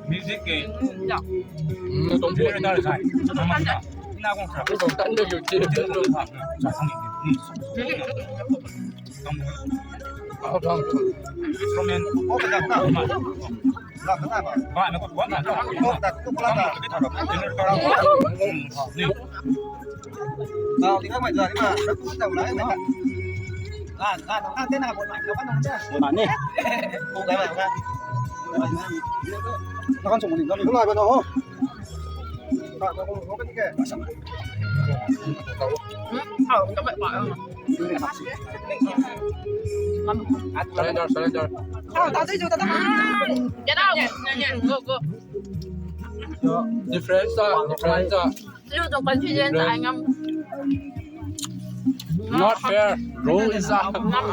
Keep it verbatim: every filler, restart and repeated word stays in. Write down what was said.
Music ke. Generator sai. Ina kong sa. Instrument. Surrender, surrender. Get out. Go, go. Difference ah, difference ah. Lu tuang confidence ai ngam. Not fair. Rule is a. Ngam.